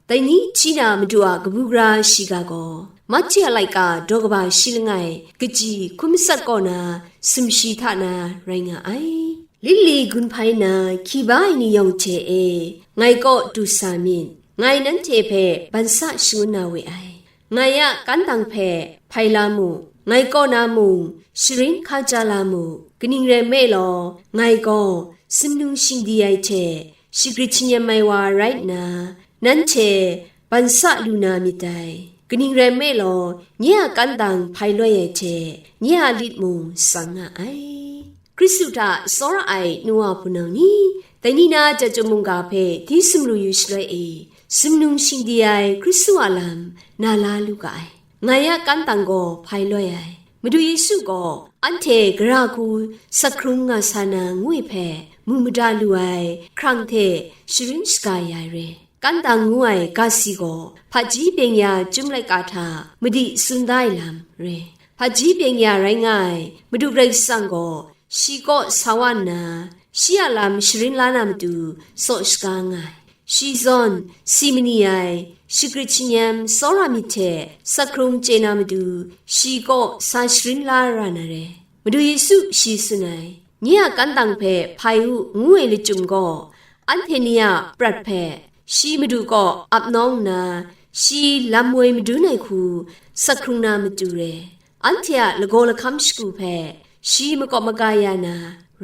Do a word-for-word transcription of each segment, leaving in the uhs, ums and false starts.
Dai ni hti na Madu a kabu gara shiga gaw, Mahte a laika daw kaba shi langai, kaji hkum matsat kaw na sumshi hta na rai nga ai. Lili gun hpai na hki ba ai ni yawng hte e, ngai kaw du sa myit, ngai nanhte hpe ban sa shangun na we ai. Ngai a kantang hpe hpai la mu, ngai kaw na mung sharin hkaja la mu, kaning rai nme law, ngai gaw sumnung shingdi ai hte shagrit shingyan ai wa rai nna, nanhte ban sa lu na myit dai. Kaning rai nme law, nye a kantang hpai loi ai hte, nye a lit mung tsang nga ai. Hkristu hta tsawra ai nu wa hpunau ni, dai ni na jat chyum mungga hpe di sumru yu shaloi e, sumnung shingdi ai Hkristu a lam na la lu ga ai. Ngai a kantang gaw hpai loi ai. Madu Yesu gaw anhte gara hku sak hkrung nga sa na ngu ai hpe mu mada lu ai hkrang hte sharin shaga ya ai re. Kantang ngu ai ga si gaw hpaji byeng ya chyum laika hta madi tsun da ai lam re. Hpaji byeng ya rai nga ai Madu Karai Kasang gaw shi kaw sa wa nna, shi a lam sharin la na matu saw shaga nga ai. Shi zawn si mani ai, shagrit shingyan tsawra myit hte sak hkrung chye na matu, shi kaw sa sharin la ra na re. Madu Yesu shi tsun ai, nye a kantang hpe hpai u ngu ai lachyum gaw, anhte ni a prat hpe shi Madu kaw ap nawng nna, shi lam woi madun ai hku sak hkrung na matu re. Anhte a lagaw lahkam shagu hpe shi makawp maga ya na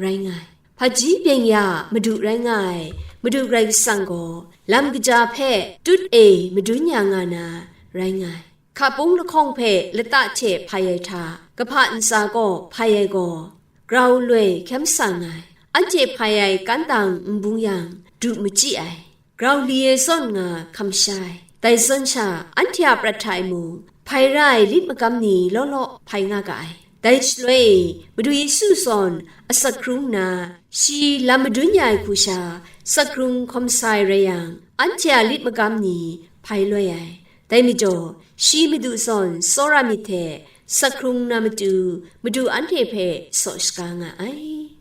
rai nga ai. Hpaji byeng ya Madu rai nga ai Madu Karai Kasang gaw lam kaja hpe tut e madun ya nga na rai nga ai. Hkapung lahkawng hpe lata hte hpai ai hta, kahpa ntsa kaw hpai ai gaw, grau loi hkyem sa nga ai. Anhte hpai ai kantang n bung yang, du machyi ai. Grau li e zawn nga hkam sha ai. Dai zawn sha, anhte a prat hta e mung, hpai ra ai lit magam ni law law hpai nga ga ai. Dai shaloi e, Madu Yesu zawn asak hkrung nna, shi lam madun ya ai hku sha, sak hkrung hkawm sa ai rai yang, anhte a lit magam ni hpai loi ai. Dai majaw, shi Madu zawn tsawra myit hte sak hkrung na matu, Madu anhte hpe saw shaga nga ai.